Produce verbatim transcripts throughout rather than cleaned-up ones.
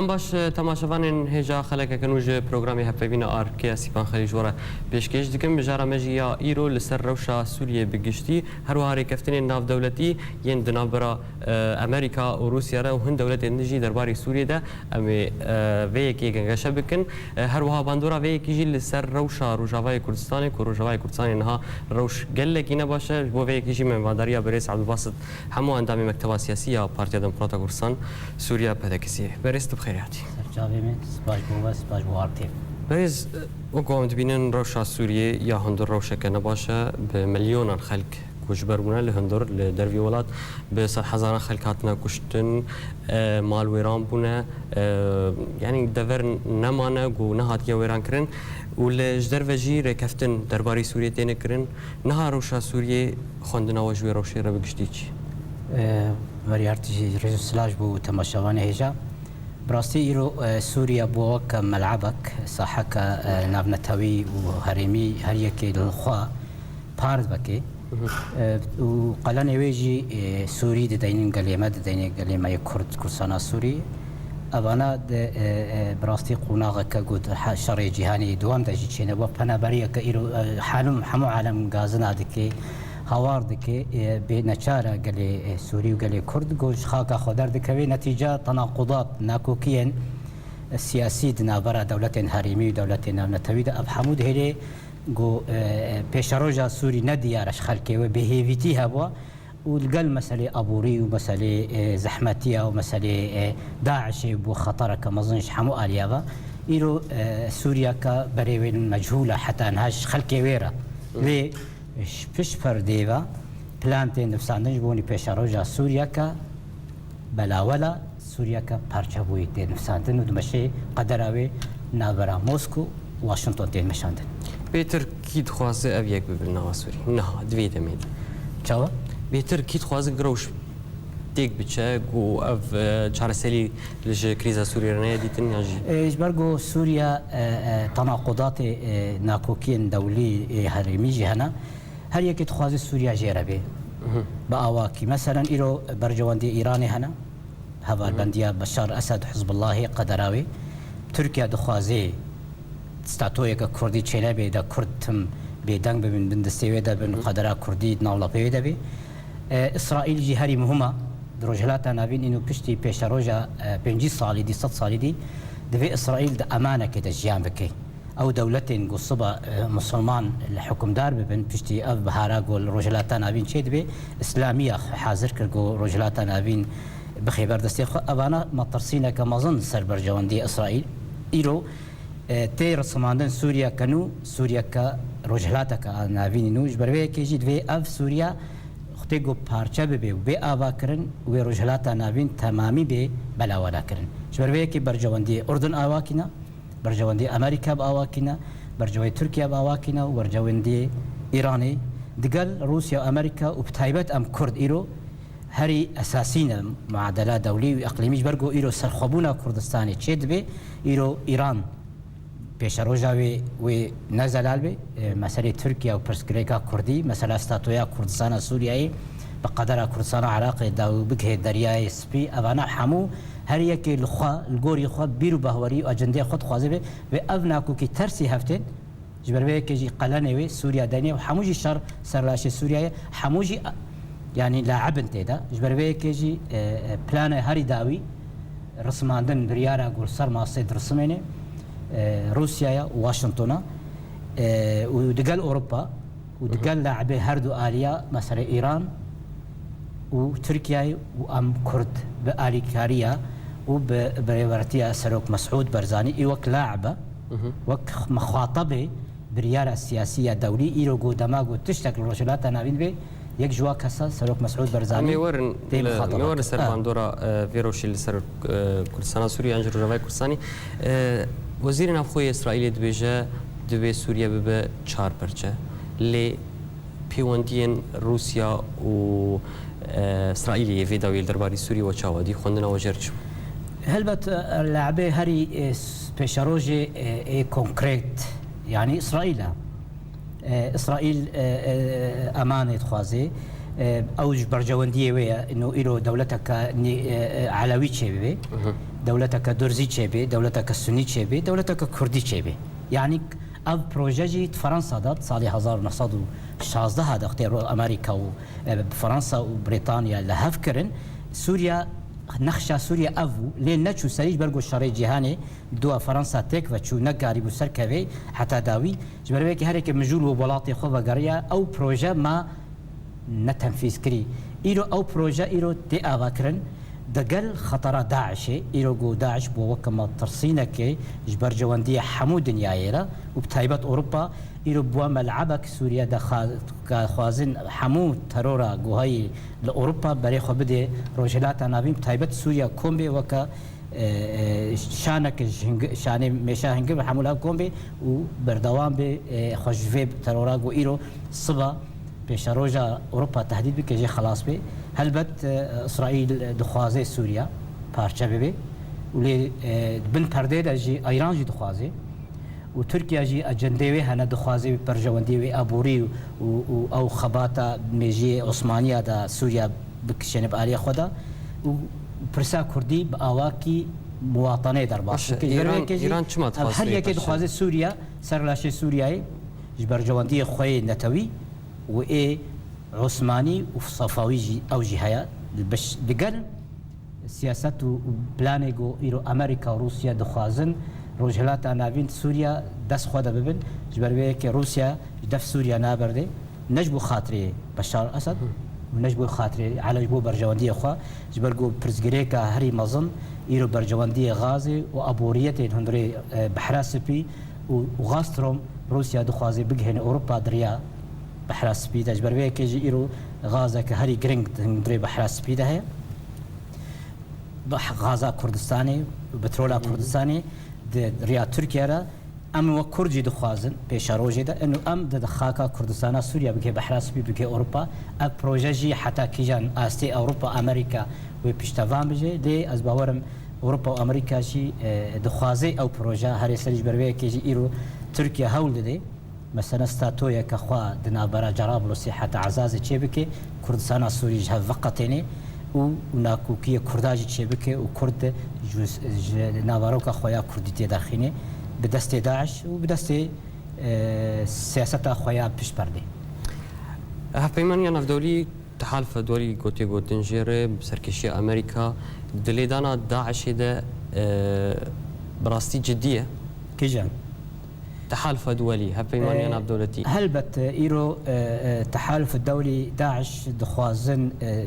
Em baş, e, temaşevanên hêja xelekeke nû ji programê hevpeyvîna A R K ya Sîpan Xelî ji we re pêşkêş dikim. Mijara me jî ya îro li ser rewşa Sûriyê bi giştî, her wiha rêkeftinên navdewletî yên di navbera, e, Amerîka û Rûsya re û hin dewletên din jî derbarê Sûriyê de em ê, e, vê yekê gengeşe bikin. E, her wiha bandora vê yekê jî li ser rewşa Rojavayê Kurdistanê, ku Rojavayê Kurdistanê niha rewş gelekî ne baş e. Ji bo vê yekê jî me mêvandariya berêz Ebdulbasit Hemo endamê Mekteba Siyasî ya Partiya Demokrata Kurdistan Sûriye, P D K S. Berêz, tu bi xêrê hatî. Ser çavê min, spas bo we, spas bo Artêv. Berêz, wek em dibînin, rewşa Sûriyê ya hundir rewşeke nebaş e, bi milyonan xelk koçber bûne li hundir, li dervî welat bi sedhezaran xelk hatine kuştin, e, mal wêran bûne, e, yanî dever nemane ku nehatiye wêrankirin û li ji derve jî rêkeftin derbarê Sûriyê têne kirin. Niha rewşa Sûriyê, xwendina we ji wê rewşê re bi giştî çi? E, Berî Artêş jî rêz û silav ji bo temaşevanê hêja. Bi rastî îro, e, Sûriye bû weke melebek, saheke, e, navnetewî û herêmî her yekê li xwe par dibekê. E, û qelenê wê jî, e, Sûrî dideynin gelê me, dideynin gelê me yê Kurd, Kurdistana Sûrî. Evana de, e, e, bi rastî qonaxeke ku di he-, şerê cîhanê duwam de jî çênebû, penaberiyeke îro, e, halim, hemû alem gazina dike, hawar dike, e, bê neçar e gelê, e, Sûrî û gelê Kurd ku ji xaka xwe derdikeve, netîca tenaqudat, nakokiyên, e, siyasî di navbera dewletên herêmî û dewletên navnetewî de ev hemû dihêlê ku, e, pêşeroja Sûrî ne diyar e ji xelkê wê, bêhêvîtî hebû. Û li gel meselê aborî û meselê, e, zehmetiya û meselê, e, DAIŞê bû xetereke mezin ji hemû aliya ve. Îro, e, Sûriyeke berê wê mechûl e, heta niha ji xelkê wê re. Lê ji pişt perdê ve plan tên nivsandin ji bo nî pêşeroja Sûriyeke belawela, Sûriyeke parçebûyî tên nivsandin û dimeşê qedera wê navbera Mosko û Washington tên meşandin. Bêtir kî dixwaze ev yek bibe li nava Sûrî? Niha, di vê demê de. Çawa? Bêtir kî dixwaze ku rewş têk biçe, ku ev, e, çareserî li ji krîza Sûriyê re neye dîtin yan jî? E, ji ber ku Sûriye, e, e, tenaqudatê, e, nakokiyên dewlî, e, herêmî jî hene. Her yekê dixwaze Sûriya jê re bê. Bi awakî. Meselen îro berjewendiyê Îranê hene. Hevalbendiya Beşar Esed, Hizbullahê, qedera wê. Tirkiye dixwaze statoyeke Kurdî çênebê de Kurd tim bêdeng bibin, bin destê wê de bin, qedera Kurdî di navlapê wê de bê. E, Îsraîl jî herî muhim e. Di Rojhilata Navîn îno piştî pêşeroja, e, pêncî salî dî, sed salî dî, divê Îsraîl di emanekê de jiyan bike. Ew dewletên ku siba, e, misilman li hikimdar bibin, piştî ev bihara ku li Rojhilata Navîn çêdibe, Îslamiya xwe hazir kir ku Rojhilata Navîn bixe ber destê xwe. Evana metirsîneke mezin li ser berjewendiyê Îsraîl. Îro, e, tê risimandin Sûriyeke nû, Sûriyeke Rojhilateke a Navînî nû. Ji ber vê yekê jî divê ev Sûriya xwe tê ku parçe bibe û bê avakirin, wê Rojhilata Navîn temamî bê belawela kirin. Ji ber vê yekê berjewendiyê Urdun avakî ne. Berjewendî Amerîka bi awakî ne, berjewendî Tirkiye bi awakî ne û berjewendî Îranê. Digel Rûsya û Amerîka û bi taybet em Kurd îro herî esasî ne muadela dewlî û eqlîmî, ji ber ku îro serxwebûna Kurdistanê çêdibe, îro Îran pêşeroja wê, wê ne zelal be. E, meselê Tirkiye û pirsgirêka Kurdî, mesela statuya Kurdistana Sûriyeyê, bi qedera Kurdistana Iraqê de û bigihê Deryayê Spî, evana hemû her yekê li xwe, li gorî xwe, bîr û bahwerî û ecendeyê xwe dixwaze bê, vê ev nakokî tersî hev tên, ji ber vê yekê jî qelenê wê Sûriya denê û hemû jî şer serlaşê Sûriyeyê, hemû jî, yanî laib in tê de. Ji ber vê yekê jî, e, e, plana herî dawî, rismandin biryara ku li ser masê dirisimêne, e, Rûsyaya û Washingtona, e, û digel Ewropa û digel laibê her du aliya, mesela Îran û Tirkiyeyê û em Kurd bi alîkariya û bi birêvertiya Serok Mesûd Barzanî, î wek laib e, wek mixatabê biryara siyasî ya dewlî, îro ku dema ku tiştek li Rojhilata Navîn bê, yek ji wa kesa Serok Mesûd Barzanî Em ê werin tê li, em ê mixatabê werin kir. ser Ha. bandora, e, vê rewşê li ser, e, Kurdistana Sûriyê yan jî Rojavayê Kurdistanê. E, Wezîrê Navxwe yê Îsraîlê dibêje, divê Sûriye bibe çar perçe. Lê pêwendiyên Rûsya û, e, Îsraîlê yê vê dawiyê li derbarî Sûriyê we çawa dî? Xwendina we jê re çi bû? Helbet, e, laibê herî, e, s-, pêşerojê, e, ê konkret, yanî Îsraîl e. E, Îsraîl, e, e, emanê dixwaze. E, ew ji berjewendiyê wê ye. Ino îro dewleteke nê-, e, e, elewî çêbibe. Mhm. Dewleteke Durzî çêbê, dewleteke Sunî çêbê, dewleteke Kurdî çêbê. Yanî ev proje jî di Fransa de di salê hezar û neh sed û şazdeh de wextê ro-, Amerîka û, e, Fransa û Brîtanya li hev kirin. Sûriya, nexşa Sûriya ev bû, lê neçû serî ji ber ku şerê cîhanê dua Fransa têk ve çû, nekarîbû serkevê heta dawî. Ji ber vê yekê her yekê mijûl û welatê xwe vegeriya, ew proje ma ne tenfîz kirî. Îro ew proje îro tê avakirin, digel xetera DAIŞê, îro ku DAIŞ bû weke me tirsînekê ji berjewendiyê hemû dinyayê re û bi taybet Ewropa, îro bû melebek Sûriye de xa-, ka xwazin hemû terora guhayî li Ewropa berê xwe bidê Rojhilata Navîn, bi taybet Sûriye kom bê weke e, e, şaneke ji hing-, şanê mêşa hingir bi hemû lav kom bê û berdewam bê, e, xwe ji vê terora ku îro siba pêşeroja Ewropa tehdît bike jê xelas bê. Helbet, e, Îsraîl dixwaze Sûriya parçe bibe û lê, e, bin perdê de jî Îran jî dixwaze. Û Tirkiye jî ecendê wê hene, dixwaze wî perjewendiyê wê aborî û, û ew xebata mêjiyê Osmaniya de Sûriye bikişêne bi aliyê xwe de û pirsa Kurdî bi awakî muwatanê derbas Baş e, bike. Ji ber Îran, vê yekê jî Îran çima ev dixwaze her wê yekê perjewendî? Dixwaze Sûriye, ser laşê Sûriyeyê ji berjewendiyê xwe yê netewî û ê Osmanî û Sefawî jî ew jî heye. Li beş-, digel siyaset û, û planê ku îro Amerîka û Rûsya dixwazin Rojhilata Navîn Sûriya dest xwe de bibin, ji ber vê yekê Rûsya ji def Sûriya naberdê, ne ji bo xatirê Beşar Esed û ne ji bo xatirê, hela ji bo berjewendiyê xwe, ji ber ku pirsgirêka herî mezin îro berjewendiyê gazê û aboriyetê li hundirê, e, Behra Spî û, û Gazprom Rûsya dixwaze bigihêne Ewropa di riya Behra Spî de. Ji ber vê yekê jî îro gazeke herî giring di hundirê Behra Spî de heye. Bi gaza Kurdistanê, petrola Kurdistanê di riya Tirkiye re, em wek Kurd jî dixwazin pêşerojê de, ino em di xaka Kurdistana Sûriye bike, Behra Spî bike Ewropa. Ev proje jî heta kîjan astê Ewropa, Amerîka wê piştevan bije. Lê ez bawerim Ewropa û Amerîka jî, e, dixwaze ew proje herê serî ji ber vê yekê jî îro Tirkiye hewl dide. Mesela statoyeke xwe di navbera Cerablûsê heta Ezazê çêbike, Kurdistana Sûrî ji hev veqetêne û, û nakokiyê Kurda jî çêbike û Kurd ji, ji naveroka xwe ya Kurdî tê derxîne bi destê DAIŞ û bi destê, e, siyaseta xwe ya pişt perdê. Hevpeymaniya navdewlî Tehaluf Dewlî gotê gotin jê re bi serkêşiya Amerîka di lêdana DAIŞê de, e, bi rastî cidî ye. Kîjan? Tehaluf Dewlî, hevpeymaniya E, navdewletî. Helbet, e, îro, e, e, Tehaluf Dewlî DAIŞ dixwazin, e,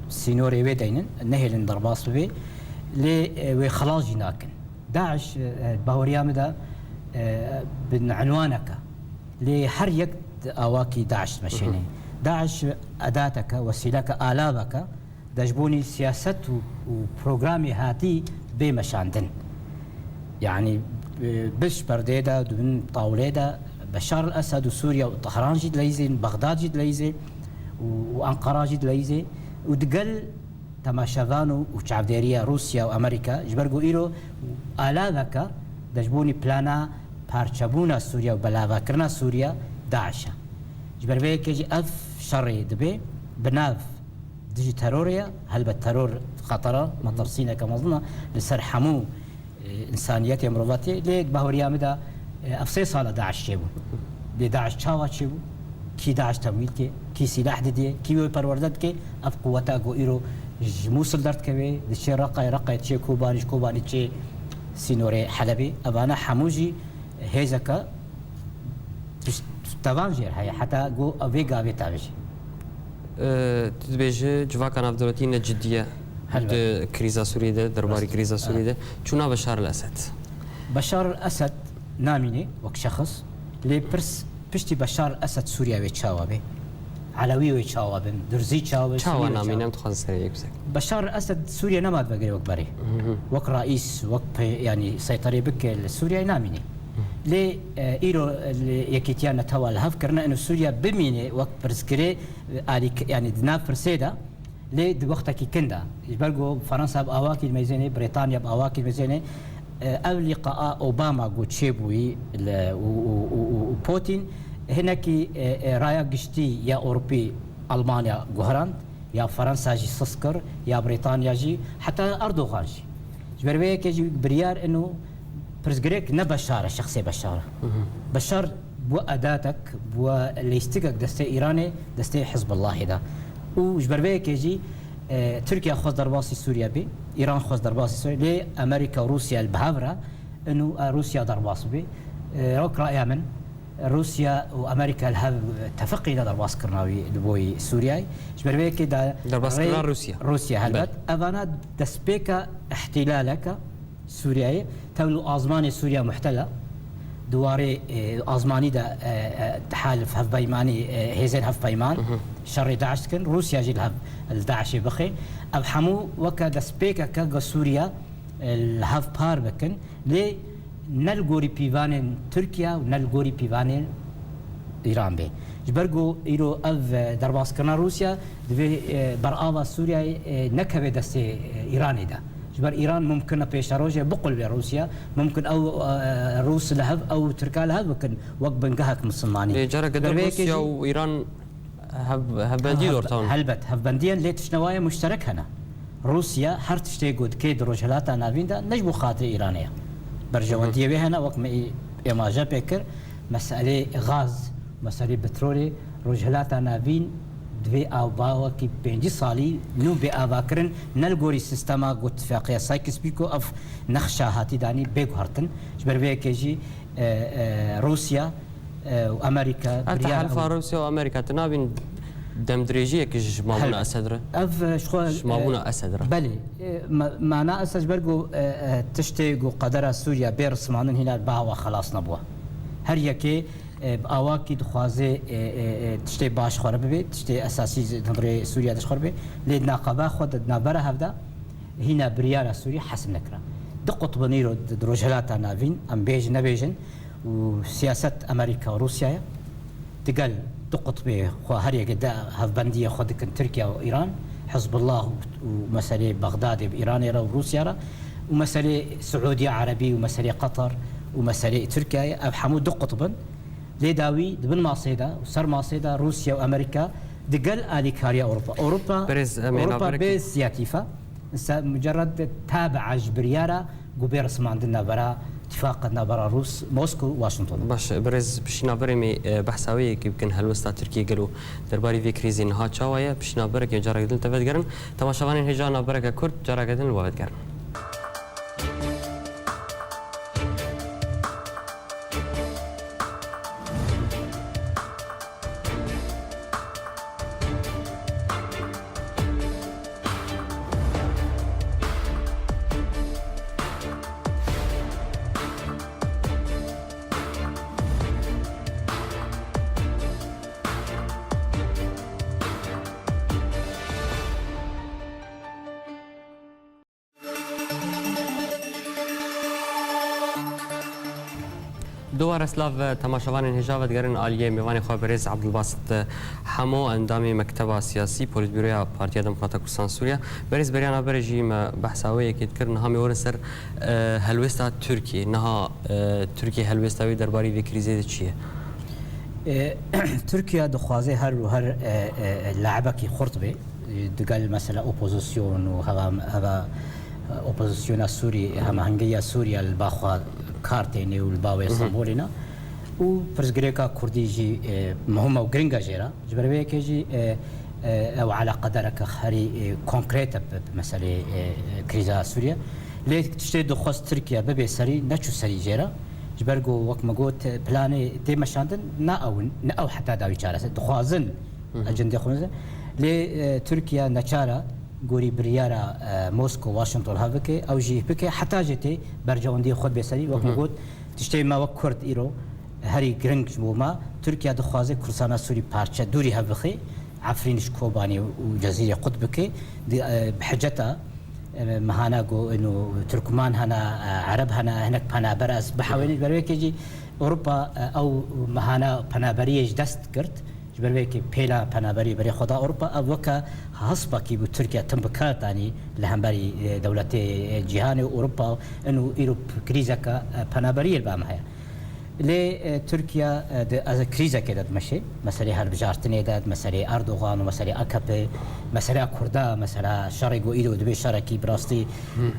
sînorê wê deynin, nehêlin derbas bibe. Lê, e, wê xelas jî nakin. DAIŞ, e, baweriya min de, e, bi enwaneke. Lê her yek di awakî DAIŞ dimeşêne. Hı hı. DAIŞ edateke, wesîleke, alaveke, de ji bonî siyaset û, û programê hatî bê meşandin. Yanî, e, bi ji perdê de, di bin tawlê de Beşar el-Esed û Sûriye û Tehran jî dileyîzên, Bexdad jî dileyîzê û, û Enqera jî dileyîzê û digel temaşevan û, û çavdêriya Rûsya û Amerîka, ji ber ku îro alaveke de ji bonî plana parçebûna Sûriye û belavakirina Sûriye DAIŞ e. Ji ber vê yekê jî ev şerê dibe bi nav dijî terorê ye. Helbet teror xetera, metirsîneke mezin e li ser hemû e, însaniyetê, mirovatê, lê di baweriya min de, e, ev sê sal e DAIŞ çêbû. Lê DAIŞ çawa çêbû? Kî DAIŞ temwîl dike? Kî sîlah didiye? Kî wê perwerde dike? Ev quweta ku îro ji Mûsil derdikeve, diçe Reqayê, Reqayê diçe Kobanî, ji Kobanî diçe sînorê Helebê. Evane hemû jî hêzeke pişt-, tevan jêr heye. Heta ku ev vê gavê tavêjî. E, tu dibêje civaka navdewletî ne cidî ye. Helbet. Di krîza Sûriyê de, derbarî Rast. Krîza Sûriyê de. Çûna Beşar el-Esed. Beşar el-Esed namîne wek şexs, lê pirs piştî Beşar el-Esed Sûriye wê çawa be? Elewî wê çawa bin? Durzî çawa bin? Çawa Sunî wê namîne? Çawa? Em dixwazin serê yek bisekinin. Beşar el-Esed Sûriye nema divegire wek berê. Hı hı. Wek reîs, wek pe-, yanî seyterê bike li Sûriyeyê namîne. Hı. Lê, e, îro li Yekîtiya Netewa li hev kirine, ino Sûriye bimîne wek pirsgirê, e, alîk-, yanî di nav pirsê de. Lê di wextekî kin de, ji ber ku Fransa bi awakî dimeyzêne, Brîtanya bi awakî dimeyzêne, e, ev lîqaa Obama ku çêbûyî li, û, û, û, û, û Putin hinekî, e, e, raya giştî ya Ewropî, Almanya guherand, ya Fransa jî siz kir, ya Brîtanya jî, heta Erdogan jî. Ji ber vê yekê jî biryar ino pirsgirêk ne Beşar e, şexsê Beşar e. Beşar bû edatek, bû leyistikek destê Îranê, destê Hizbullahê de. Û ji ber vê yekê jî, e, Tirkiye xwest derbasî Sûriye bê, Îran xwest derbasî Sûriye, lê Amerîka û Rûsya li bi hev re ino, e, Rûsya derbas bibê. E, wek raya min, Rûsya û Amerîka li hev tefiqî de derbaskirina wî li bo yî Sûriyeyê. Ji ber vê yekê de Derbaskirina rê-, Rûsya. Rûsya, helbet. Belê. Evana destpêka îhtîlaleke Sûriyeyê, tewlî azmanê Sûriya muhtel e. Di warê, e, azmanî de, e, e, tehalif hevpeymanî, e, hêzên hevpeyman Hı hı. şerê DAIŞ dikin. Rûsya jî li hev, li DAIŞê bixê. Ev hemû weke destpêkeke ku Sûriya, e, li hev par bikin. Lê ne li gorî pîvanên Tirkiye û ne li gorî pîvanên Îran bê. Ji ber ku îro ev, e, derbaskirina Rûsya divê, e, berava Sûriyeyê, e, nekeve destê, e, Îranê de. Ji ber Îran mumkin e pêşerojê biqulbe Rûsya, mumkin ew, e, Rûs li hev, ew Tirka li hev bikin wek bingehek misilmanî. Lê careke Ji ber din vê yekê Rûsya jî û Îran hev-, hevbendî Hev-, dortan. Helbet, hevbendiyên lê tiştine waye muşterek hene. Rûsya her tiştê ku dike di Rojhilata Navîn de ne ji bo xatirê Îranê ye. Berjewendiyê Hı hı. wê hene, wek me î-, êmaje pê kir, meselê gaz, meselê petrolê, Rojhilata Navîn divê ew bawekî pêncî salî nû bê avakirin, ne li gorî sîstema ku tifaqiya Sykes-Picot ev nexşa hatî danî bê guhertin. Ji ber vê yekê jî, e, e, Rûsya, e, û Amerîka Ev biryar tehalfa ew Rûsya û Amerîka, tu nabîn demdirêjiyek ji mabûna Helbet. Esed re? Ev, e, ji xwe, Ji mabûna e, Esed re? Belê. E, ma-, mana Esed ji ber ku, e, e, tiştê ku qedera Sûriya bê rismandin hîna bi awa xelas nebû. Her yekê, e, bi awakî dixwaze, e, e, e, tiştê baş xwe re bibe, tiştê esasî ji hundirê Sûriya de ji xwe re bibe. Lê di naqaba xwe de, di navbera hev de hîna biryara Sûrî hesim nekira. Du qutbin îro di, di Rojhilata Navîn, em bêjin nebêjin, û siyaset Amerîka û Rûsyayê digel du qutbê xwe her yekê de hevbendiyê xwe dikin Tirkiye û Îran, Hizbullah û, û meselê Bexdadê bi Îranê re û Rûsya re û meselê Siûdiya Erebî û meselê Qatar û meselê Tirkiyeyê, ev hemû du qutb in. Lê dawî di bin masê de û ser masê de Rûsya û Amerîka digel alîkariya Ewropa. Ewropa, Birêz, em ê Ewropa naberek- bê siyatîfe, se mucerred tabi'a ji biryara ku bê rismandin navbera tifaq navbera Rûs, Moskow û Washington. Baş, birêz piştî navberê me, e, behsa wê yekê bikin, helwesta Tirkiyê gelo derbarî vê krîzê niha çawa ye? Piştî navberek em careke din li te vedigerin. Temaşevanên hêja navbereke kurt careke din li we vedigerin. Dubare silav temaşevanên hêja vedigerin aliyê mêvanê xwe birêz Abdulbasit Hemo, endamê Mekteba Siyasî Polîtbûroya Partiya Demokrata Kurdistan Sûriye. Birêz beriya navberê jî me behsa wê yekê dikir. Niha me werin ser, e, helwêsta Tirkiyê. Niha, e, Tirkiye helwêsta wê derbarî vê krîzê de çi ye? E, Tirkiye dixwaze her û her, e, e, le'bekî xurt be. Digel mesela opozîsyon û heva, heva, e, opozîsyona Sûrî, hemahengiya Sûriye li ba xwe kar têne û li ba wê Hı hı. sembolê ne. Û pirsgirêka Kurdî jî, e, muhim e û giring e jê re. Ji ber vê yekê jî, e, e, ew eleqedereke herî, e, konkret e bi, bi meselê, e, e, krîza Sûriye. Lê tiştê dixwest Tirkiye bibe serî, neçû serî jê re. Ji ber ku wek me got, planê tê meşandin, ne ew in, ne ew heta dawî çareser. Dixwazin Hı hı. ecendê xwe nizin. Lê, e, Tirkiye neçar e gorî biryara, e, Moskow, Washington hev bike, ew jî bike, heta jê tê berjewendiyê xwe bê serî. Wek Hı min hı. got, tiştê me wek Kurd îro herî giring ji bo me, Tirkiye dixwaze Kurdistana Sûrî parçe dûrî hev bixe, Efrîn ji Kobanê û Cezîrê qut bike, di, e, bi hiceta, e, mehana ku ino Tirkman hene, e, Ereb hene, hinek penaber ez bihewêne. Hı hı. Ji ber wê yekê jî Ewropa, e, ew mehana penaberiyê ji dest girt. Ji ber vê yekê pêla penaberî berê xwe da Ewropa, ev weke hespekî bû Tirkiye tim bi kar danî li hemberî, e, dewletê, e, cîhanê û Ewropa, ino îro p-, krîzeke, e, penaberiyê li ba me heye. Lê, e, Tirkiye, e, di, ez krîzekê de dimeşe. Meselê hilbijartinê de, meselê Erdogan û meselê A K P, meseleya Kurda, mesela şerê ku îro dibe şerekî bi rastî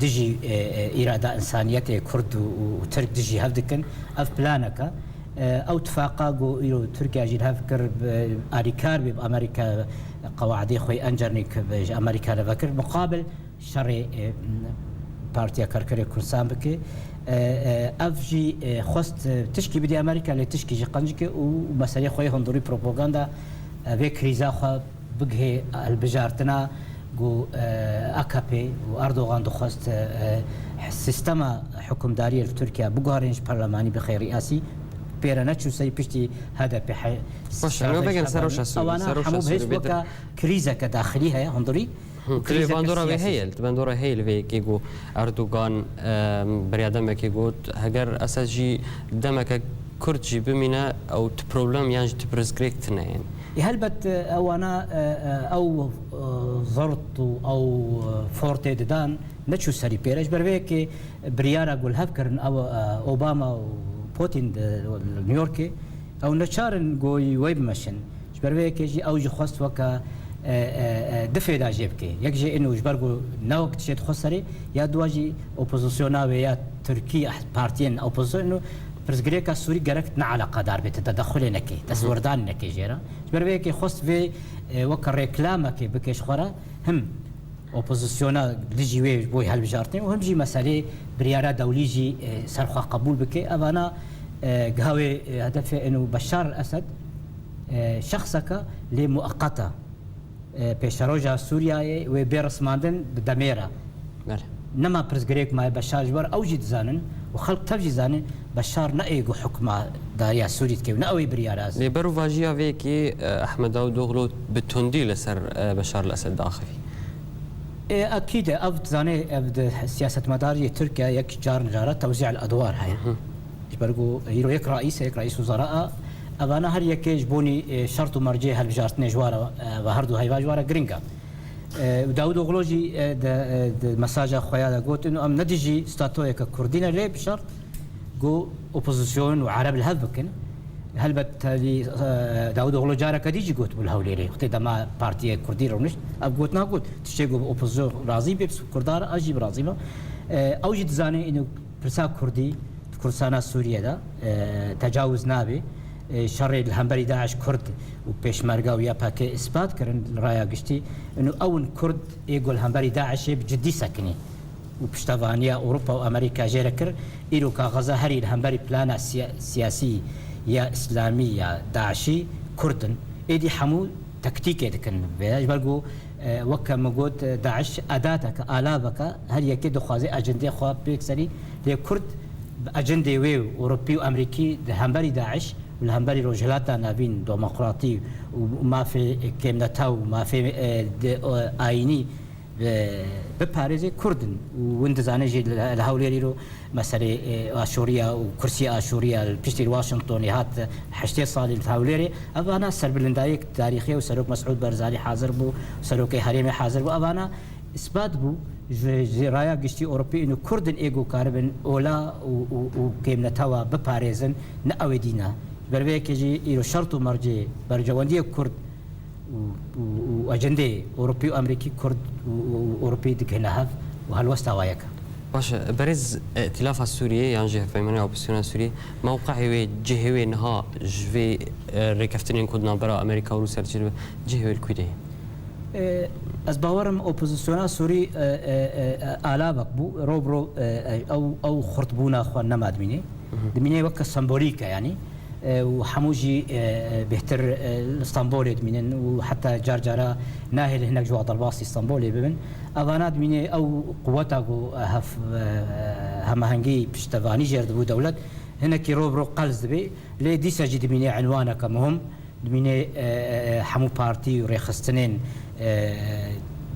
dijî, e, e, îrada însaniyetê Kurd û, û, û Tirk dijî hev dikin. Ev planeke, e, ew tifaqa ku îro Tirkiye jî li hev kir, bi, alîkar bê bi Amerîka, qewaidê xwe yê encernî ji Amerîka re vekir. Muqabil şerê, e, Partiya Karkerê Kurdistan bike. E, e, ev jî, e, xwest, e, tişkî bidê Amerîka, lê tişkî jî qencike û meselê xwe yê hundirî propaganda, e, vê krîza xwe bigihê hilbijartina ku, e, A K P û Erdogan dixwest, e, e, sîstema hukimdariyê li Tirkiye biguherên ji perlemanî bixê riyasî, pê re neçû serî piştî H D P he-, Baş, em ê vegerin ser rewşa Sûrî, ewana ser rewşa hemû Sûrî bihêst bêtir. Weka krîzeke daxilî heye, hundirî. Hı, û krîzeke bandora wê siyasî. Heye, li bandora heye li vê yekê ku Erdogan, e, beriya demekê got, heger Esed jî demeke Kurd jî bimîne, ew ti problem yan jî ti pirsgirêk tine yên. Ê, helbet, e, ewana, e, e, ew, e, zirt û ew, e, fortê didan, neçû serî pê re. Ji ber vê yekê biryara ku li hev kirin, ew, e, Obama û Putin di, li New Yorkê, ew neçar in ku wê bimeşin. Ji ber vê yekê jî ew jî xwest weke, e, e, e, difê da jê bike. Yek jê ino ji ber ku ne wek tiştê dixwe serê, ya dua jî opozisyona wê ya Tirkî, partiyên opozisyonê ino pirsgirêka Sûrî gerek ne eleqedar bê, te tedexulê neke, destwerdanê neke jê re. Ji ber vê yekê xwest vê, e, weke reklamekê bike ji xwe re, him opozisyona dijî wê boy hilbijartinê û him jî meselê biryara dewlî jî, e, ser xwe qebûl bike. Evana, e, giha wê, e, hedefê eno Beşar el Esed, e, şexseke lê mueqet e. E, pêşeroja Sûriyeyê wê bê rismandin bi demê re. Belê. Nema pirsgirêk maye Beşar ji ber ew jî dizanin û xelk tev jî zanin Beşar ne ê ku hukmadariya Sûrî dike û ne ew ê biryara Lê berovajiya vê yekê, e, Ehmed Davutoğlu bi tundî li ser, e, Beşar el Esed diaxivî. Ê, ekîd e, ev dizane, ev di siyasetmedariyê Tirk e, yek car cara tewzî el edwar heye. Hı hı. Ji ber ku îro yek reîs e, yek reîs wezara e, evana her yekê ji bonî, e, şert û mercê hilbijartinê ji wa re, e, ve her du heyva ji wa re giring e. E, û Davutoğlu jî, e, di, e, di mesaja xwe ya de got, ino em ne dijî statoyeke Kurdî ne, lê bi şert ku opozisyon û Ereb li hev bikin. Helbet tevî, e, Davutoğlu careke dî jî gotibû li Hewlêrê. Wextê dema Partiyê Kurdî rûnişt, ev gotina got, tiştê ku opozisyon razî bê, bi Kurdan re, ez jî bi razî me. E, ew jî dizane, ino pirsa Kurdî di Kurdistana Sûriyê de, e, tecawuz nabe. E, şerê li hemberî DAIŞ Kurd û Pêşmerge û Y P G îspat kirin li raya giştî. Ino ew in Kurd ê ku li hemberî DAIŞê bi cidî sekinî. û piştevaniya Ewropa û Amerîka jê re kir, îro kaxiza herî li hemberî plana siya-, siyasî ya îslamî ya DAIŞî Kurd in. Êdî hemû tektîkê dikin vê. Ji ber ku, e, weke min got, e, DAIŞ edateke, alaveke, her yekê dixwaze ecendê xwe pêk serî. Lê Kurd bi ecendê wê û Ewropî û Amerîkî di hemberî DAIŞ û li hemberî Rojhilata Navîn, demokratî û mafê kêmneta û mafê, e, di, e, ayînî bi-, biparêzê Kurd in û win dizane jî li, li Hewlêrê îro meselê, e, aşûriya û kursiyê aşûriya li piştî li Washingtonê hat heştê salî li Hewlêrê. Evana serbilindayek tarîxî ye û Serok Mesûd Barzanî hazir bû, Serokê Herêmê hazir bû. Evana îspat bû ji, ji raya giştî Ewropî ino Kurd in ê ku karibin ola û, û, û kêmnetewa biparêzin, ne ew ê dîna. Ji ber vê yekê jî îro şert û mercê berjewendiyê Kurd û, û, û ecendê Ewropî û Amerîkî Kurd û, û, û Ewropî digihine hev û helwesta wa yek e. Baş e, berêz Îtîlafa Sûriyê yan jî Hevpeymanî Opozîsyona Sûriyê mewqeyê wê, cihê wê niha ji vê, e, rêkeftinên ku di navbera Amerîka û Rûsya re çêdibe, cihê wê li ku de ye? E, ez bawerim opozîsyona Sûrî, e, e, e, alavek bû, ro bi ro, e, e, ew, ew xurtbûna xwe nema dimînê. Dimînê weke sembolîk e, yanî. E, û hemû jî, e, e, bêhtir, e, li Stenbolê dimînin û heta car cara nahêlin hinek ji wa derbasî Stenbolê bibin. Evana dimînê ew quweta ku, e, hev-, e, hemahengî piştevanî jê re dibû dewlet, hinekî ro bi ro qels dibê. Lê dîsa jî dimînê enwaneke muhim, dimînê, e, e, e, hemû partî û rêxistinên, e,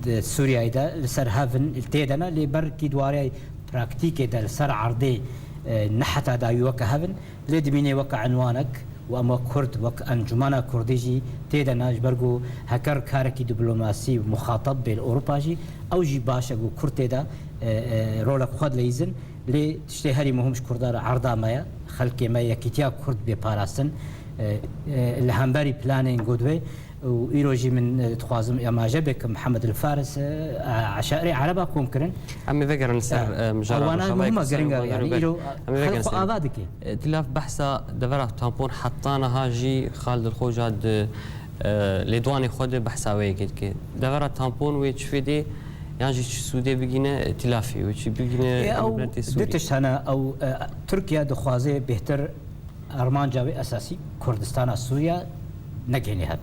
di Sûriyeyê de li ser hev in, tê de ne, lê belkî di warê praktîkê de li ser erdê, e, ne heta dawî weke hev in. Lê dimînê weke enwanek û em wek Kurd, wek Encûmena Kurdî jî tê de ne, ji ber ku heker karekî diplomasî û muxatab bê li Ewropa jî, ew jî baş e ku Kurd tê de, e, e, rolek xwe dileyîzin. Lê tiştê herî muhim ji Kurda re erda me ye. Xelkê me, yekîtiya Kurd bê parastin. E, e, li hemberî planên got wê û îro jî min, e, dixwazim amaje bêkim, Mihemed El Faris, e, eşairê ereba kom kirin. Em ê vegerin ser, e, mijara Rojavayê, ewana muhim e, ser giring e, Rojavayê yani vegerin. Îro xelk xwe ava dike. E, Tilaf behsa devera tampon heta niha jî Xalid Xoca di, e, lêdwanê xwe de behsa wê yekê dike. Devera tampon wê çi fêdê yan jî çi sûdê bigîne, e, Tilafê wê çi bigîne, e, miletê Sûrî. Ew du tişt hene, ew, e, Tirkiye dixwaze bêhtir armanca wê esasî Kurdistana Sûriye negihîne hev.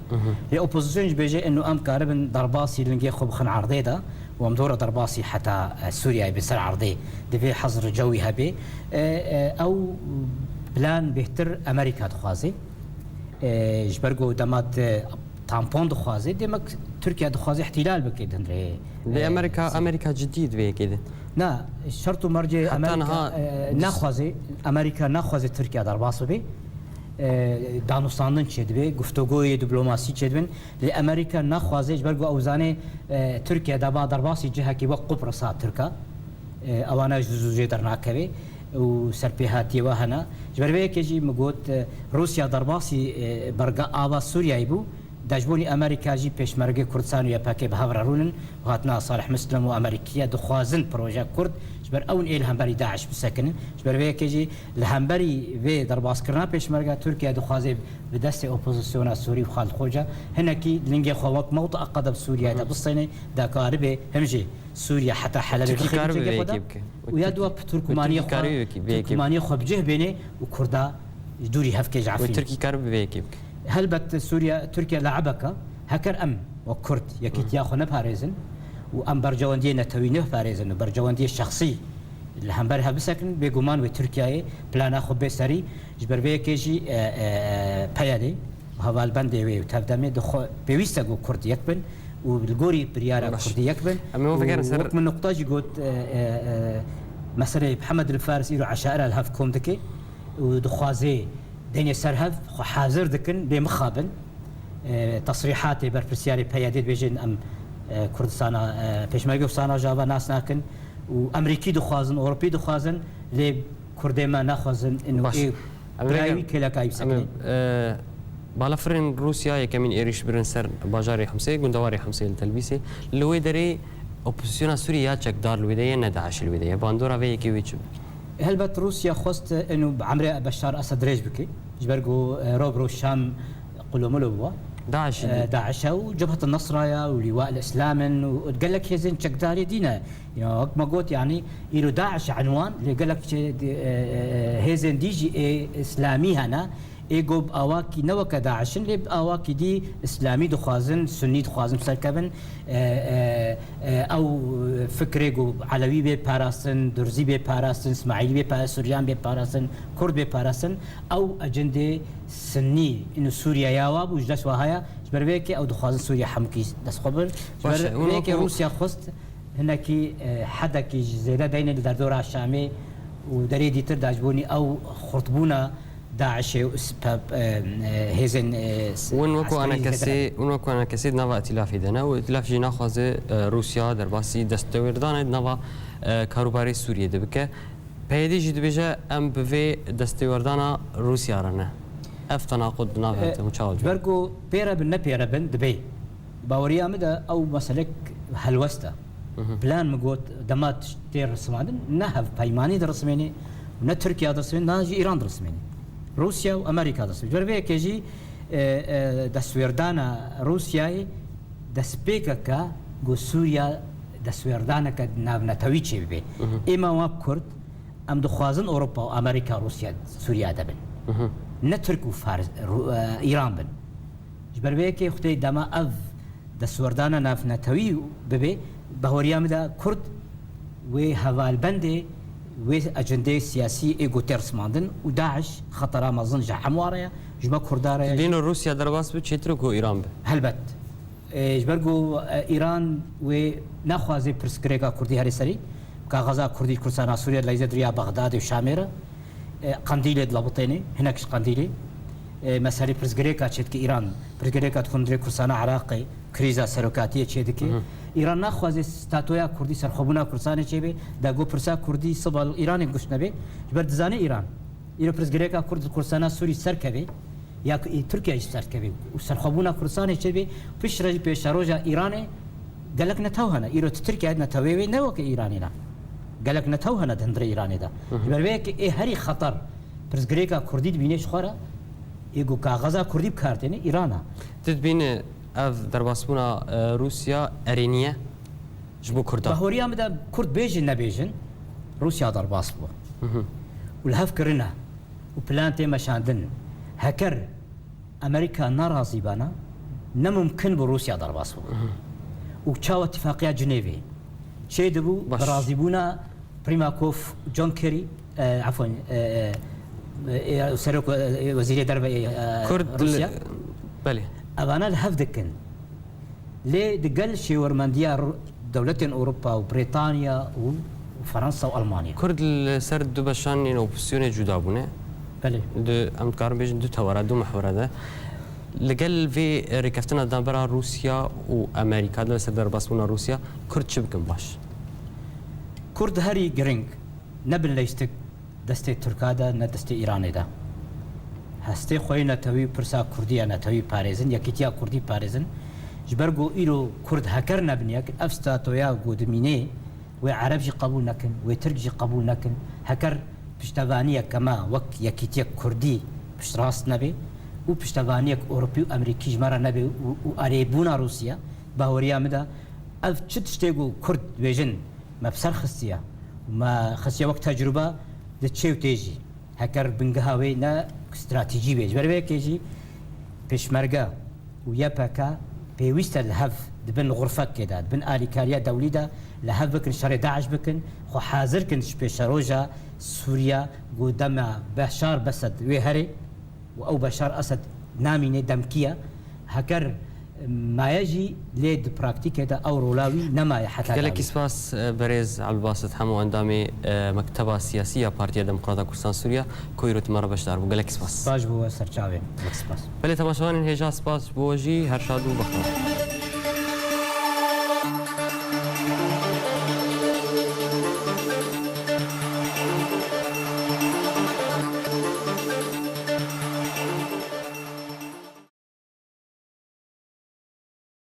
Lê opozîsyon jî bêje, eno em karibin derbasî lingê xwe bixin erdê de û em dora derbasî heta, e, Sûriyeyê bi ser erdê divê hezr û cewî hebe. E, e, ew plan bêhtir Amerîka dixwaze. E, ji ber ku dema te tampon dixwaze, demek Tirkiye dixwaze îhtîlal bike di hundirê. Lê, e, Amerîka, Amerîka cidî di vê yekê de. Na, şert û mercê Amerîka, niha e, naxwaze, Amerîka naxwaze Tirkiye derbas bibe. E, danûstandin çêdibe, guftûgoyê diplomasî çêdibin. Lê Amerîka naxwaze, ji ber ku ew zane, e, Tirkiye dema derbasî cihekî wek Qubrisa Tirka, e, ewana ji zû jê dernakeve û serpêhatiyê we hene. Ji ber vê yekê jî min got, e, Rûsya derbasî, e, berga ava Sûriyeyê bû. De ji bo nî Amerîka jî pêşmergê Kurdistan û Y P G bi hev re rûnin û hatina Salih Muslim û Amerîkiye dixwazin proje Kurd ji ber ew ê li hemberî DAIŞ bisekinin. Ji ber vê yekê jî li hemberî vê derbaskirina pêşmerga Tirkiye dixwaze bi destê opozisyona Sûrî û Xalid Xoca hinekî lingê xwe wek mewqea qede bi Sûriyeyê de bistêne, de karibe him jî Sûriye heta Helebê Tirkî bixîne karî bi cihê vê xwe de. Yekê bike. Û ya dua bi Tirkûmaniyê xwe, Tirkûmaniyê xwe bi cih bêne û Kurda ji dûrî hevke ji Efrîn. Tirkî Tirkî karî bi vê yekê bike. Helbet Sûriye, Tirkiye leebeke, heker em wek Kurd yekîtiya xwe neparêzin û em bercewendiyê netewî neparêzin û bercewendiyê şexsî li hember hev bisekin, bêguman wê Tirkiyeyê plana xwe bê serî. Ji ber vê yekê jî, e, e, PYDê û hevalbendê wê û tevdemê dixwe pêwîst e ku Kurd yek bin û li gorî biryara Kurdî yek bin. Em ê vegerin ser. Wek min nuqta jî got, e, e, e, meseleyê Mihemed El Faris îro eşaira li hev kom dike û dixwaze deynê ser hev xwe hazir dikin, bê mixabin. E, tesrîhatê berpirsiyarê PYDê dibêjin em, e, Kurdistana, e, pêşmerge Kurdistana Rojava nas nakin û Emerîkî dixwazin, Ewropî dixwazin, lê Kurdê me naxwazin ino Baş. Ê Em ê birayî vegerin. Wî kêlekayî Em ê, bisekine. E, balafirên Rûsya yekemîn êrîş birin ser bajarê Himsê, gundewarê Himsê li Telbîsê. Li wê derê opozisyona Sûriyê ya çekdar li wê de ye, ne DAIŞ li wê de ye. Bandora vê yekê wê çi be? Helbet Rûsya xwest eno bi emrê Beşar Esed dirêj bike. Ji ber ku, e, roj bi roj Şam qulomilo bû. DAIŞ e, dî. DAIŞ e û Cebhet Nesra ye û Lîwa el Îslam in û gelek hêzên çekdarê dî ne. Ya, wek me got, yanî, îro DAIŞ e enwan, lê gelek çe-, di-, e, e, hêzên dî jî ê îslamî hene. Ê ku bi awakî ne weke DAIŞ in, lê bi awakî dî îslamî dixwazin, sunnî dixwazin serkevin. E, e, e, ew fikrê ku Elewî bê parastin, Durzî bê parastin, Îsmaîlî bê parastin, Suryan bê parastin, Kurd bê parastin, ew ecindê sunnî ino Sûriye ya wa bû, ji dest wa haya, ji ber vê yekê ew dixwazin Sûriye hemûkî dest xwe bin. Ji ber Baş e, hûn vê yekê wekû Rûsya xwest hinekî, e, hedekî ji zêde deyne li derdora Şamê û derê dîtir de ji bo nî ew xurtbûna DAIŞê û s-, pe-, e, e, hêzên, e, s-, Hûn wekû eskerî zêde anekesê, hûn wekû anekesê di nava îtîlafê de ne û îtîlaf jî naxwaze, e, Rûsya derbasî destewêrdana di nava, e, karûbarê Sûriyê de bike. PYD jî dibêje, em bi vê destewerdana Rûsya re ne. Ev tenaqud di nav hev de hûn çawa dibînin? Ji ber ku pê re bin, ne pê re bin, dibe. Baweriya min de ew meselek helwest e. Plan min got, dema tişt tê rismandin, ne hevpeymanî dirismênê, ne Tirkiye dirismênê, ne jî Îran dirismênê. Rûsya û Amerîka dirismênê. Ji ber vê yekê jî, e, e, destwêrdana Rûsyayê destpêkeke ku Sûriya destwêrdaneke navnetewî çêbibe. Êma wek Kurd, em dixwazin Ewropa û Amerîka Rûsya Sûriya de bin. Ne Tirk û Fars, Rû-, e, Îran bin. Ji ber vê yekê xwedê dema ev destwerdana navnetewî bibe, baweriya min de Kurd wê hevalbendê wê ecendeyê siyasî ê ku tê rismandin û DAIŞ xetera mezin ji hemû re ye, ji me Kurda re ye. Dêno Rûsya derbas bi çêtir ku Îran bi. Helbet. E, ji ber ku, e, Îran wê naxwaze pirsgirêka Kurdî herê serî, kaxeza Kurdî Kurdistana Sûriye leyze di riya Bexdadê û Şamê re, e, Qendîlê dilebitêne, hinek ji Qendîlê. E, meselê pirsgirêka çêdike Îran, pirsgirêka di hundirê Kurdistana Iraqê, krîza serokatiyê çêdike. Îran naxwaze statoya Kurdî, serxwebûna Kurdistanê çêbe, da got pirsa Kurdî siba li Îranê guş nebe. Ji ber dizane Îran. Îro pirsgirêka Kurd li Kurdistana Sûrî serkeve, ya ku ê Tirkiye jî serkeve û serxwebûna Kurdistanê çêbe, piştre jî pêşeroja Îranê gelek netew hene. Îro tu Tirkiye netewê wê ne weke Îranê ne. Gelek netew hene di hundirê Îranê de. Ji ber vê yekê ê herî xeter pirsgirêka Kurdî dibîne ji xwe re, ê ku kaxeza Kurdî bi kar têne Îran e. Tu dibîne ev derbasbûna, e, Rûsya erênî ye ji bo Kurdan? Bahoriya min de Kurd bêjin nebêjin, Rûsya derbas bû. Û li hev kirine û plan tê meşandin. Heker Amerîka nerazî bana, ne mumkin bû Rûsya derbas bû. Û çawa tifaqiya Cinêvê çêdibû, Baş. bi razîbûna Primakov, John Kerry, e, efwen, e, e, e, serok, e, wezîrê derve, e, Kurd li Rûsya. Belê. Evana li hev dikin. Lê di gel şêwermendiya Ru-, dewletên Ewropa û Brîtanya û Fransa û Almanya. Kurd li ser du beşan yên opozisyonê cuda bûne. Belê. Di, em dikarin bêjin du tewera, du mihwera de. Li gel vê rêkeftina navbera Rûsya û Amerîka de li ser derbasbûna Rûsya, Kurd çi bikin baş? Kurd herî giring, ne bin leyştik destê Tirka de, ne destê Îranê de. Hestê xwe yê netewî, pirsa Kurdî ya netewî parêzin, yekîtiya Kurdî parêzin. Ji ber ku îro Kurd heker nebin yek, ev statoya ku dimînê, wê Ereb jî qebûl nekin, wê Tirk jî qebûl nekin. Heker piştevaniyeke me wek yekîtiyek Kurdî piştrast nebe û piştevaniyek Ewropî û Amerîkî ji me re nebe û, û erêbûna Rûsya, bahoriya min de ev çi tiştê ku Kurd dibêjin, me bi ser xistiye. Me xistiye wek tecrube, di çê û tê jî. Heker bingeha wê ne stratejî bê. Ji ber vê yekê jî Pêşmerge û Y P G pêwîst e li hev di bin xurfekê de, di bin alîkariya dewlî de li hev bikin, şerê DAIŞ bikin, xwe hazir kin ji pêşeroja Sûriya ku dema Beşar Besed wê herê û ew Beşar Esed namîne demkî ye. Heker maye jî, lê di praktîkê de ew rola wî nemaye heta Gelekî dawî. Spas, e, berêz Ebdulbasit Hemo, endamê, e, Mekteba Siyasî ya Partiya Demokrata Kurdistan Sûriya, ku îro tu me re beşdar bû. Gelekî spas. Spas ji bo we serçavê. Gelek spas. Belê temaşevanên hêja, spas ji bo we jî. Her şad û bextewar.